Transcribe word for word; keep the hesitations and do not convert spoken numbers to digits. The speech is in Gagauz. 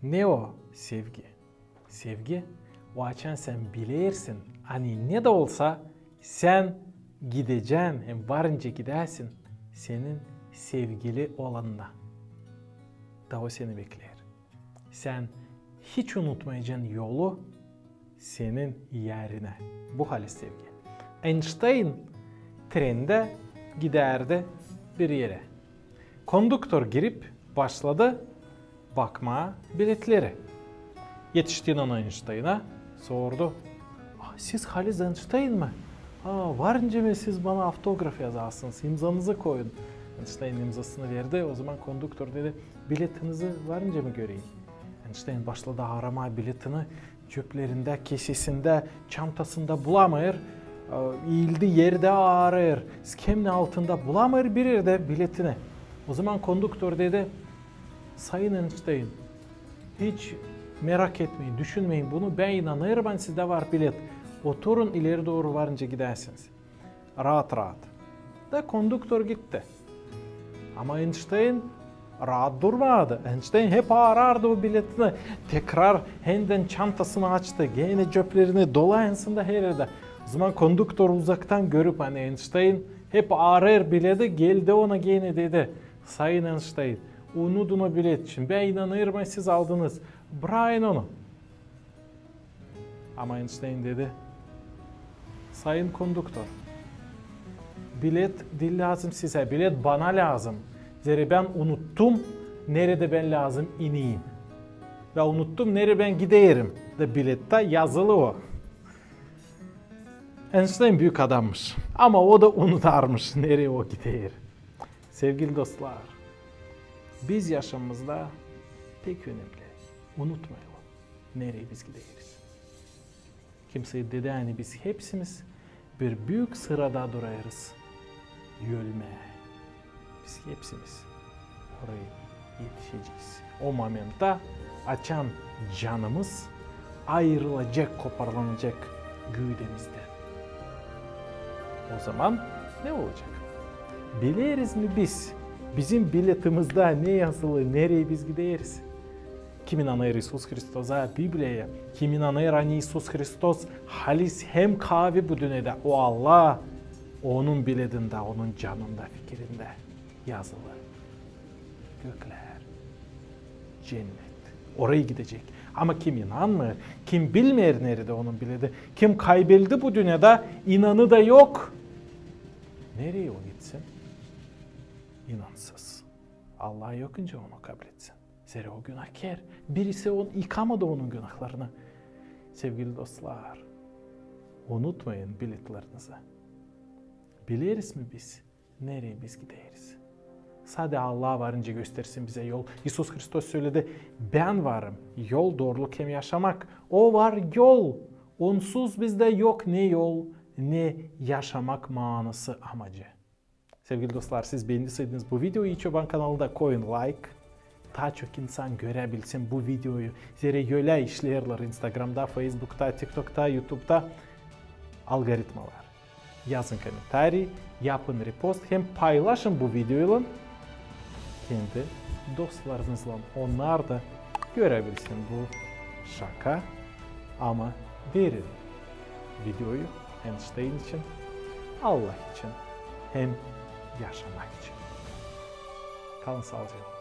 Ne o sevgi? Sevgi, o açan sän bilersin, ani ne dä olsa sän gidecän hem varınca gidäsin senin sevgili olanına. Da o seni bekleer. Sän hiç unutmayacan yolu senin erinä. Bu halis sevgi. Einşteyn trendä gidärdi bir erä. Konduktor girip başladı bakmaa biletleri. Etişti ona Einşteyna, sordu: "A, siz halis Einşteyn mi? A, varınca mı siz bana avtograf yazasınız, imzanızı koyun." Einşteyn imzasını verdi. O zaman konduktor dedi: "Biletinizi varınca mı göreyim?" Einşteyn başladı aramaa biletini, cöplerindä, kesesindä, çantasında bulamêêr. E, iildi, erdä arêêr, skemnä altında bulamêêr bir erdä biletini. O zaman konduktor dedi: "Sayın Einşteyn, hiç merak etmeyin, düşünmeyin bunu, bän inanêrım, ani sizdä var bilet. Oturun, ileri dooru varınca gidäsiniz raat-raat." Da konduktor gitti. Ama Einşteyn raat durmadı. Einşteyn hep arardı o biletini. Tekrar hendän çantasını açtı, genä cöplerini dolayınsın da her erdä. O zaman konduktor uzaktan görüp, ani Einşteyn hep arêêr bileti, geldi ona genä dedi: "Sayın Einşteyn, unudun o bilet için. Bän inanêrım, ani siz aldınız. Brakın onu." Ama Einşteyn dedi: "Sayın konduktor, bilet diil lääzım sizä, bilet bana lääzım. Zerä bän unuttum, neredä bän lääzım ineyim. Bän unuttum, neredä bän giderim. Da bilettä yazılı o." Einşteyn büük adammış. Ama o da unudarmış, nereyi o gider. Sevgili dostlar, biz yaşamamızda pek önemli unutmayalım, nereyi biz gideriz. Kimsey dedi, ani biz hepsimiz bir büük sırada durêrız ölmää. Biz hepsimiz orayı etişecez. O momentta, açan canımız ayırılacek, koparlanacek güüdemizdän. O zaman ne olacek? Bileriz mi biz, bizim biletimizdä ne yazılı, nereyi biz gideriz? Kim inanêr İisus Hristosa, Bibliyaya, kim inanêr, ani İisus Hristos halis hem kaavi bu dünnedä, o Allah, onun biletindä, onun canında, fikirindä yazılı göklär, cennet. Orayı gidecek. Ama kim inanmêêr, kim bilmeer, neredä onun bileti, kim kaybeldi bu dünnedä, inanı da yok, nereyi o gitsin? İnansız. Allah yok nicä onu kabletsin. Zerä o günahkär. Birisi on-, yıkamadı onun günahlarını. Sevgili dostlar, unutmayın biletlerinizi. Bileriz mi biz, nereyi biz gideriz? Sade Allah var nicä göstersin bizä yol. İisus Hristos söledi: "Bän varım yol, dooruluk hem yaşamak." O var yol. Onsuz bizdä yok ne yol, ne yaşamak maanası, amacı. Sevgili dostlar, siz beendiseydiniz bu videoyu İi Çoban kanalında, koyun layk. Taa çok insan görebilsin bu videoyu. Zerä ölä işleerlär Instagramda, Facebookta, TikTokta, YouTubeda algoritmalar. Yazın komentariy, yapın repost hem paylaşın bu videoylan kendi dostlarınızlan. Onnar da görebilsin bu şaka, ama verin videoyu Einşteyn için, Allah için hem yaşamak için. Kalın saalıcaklan.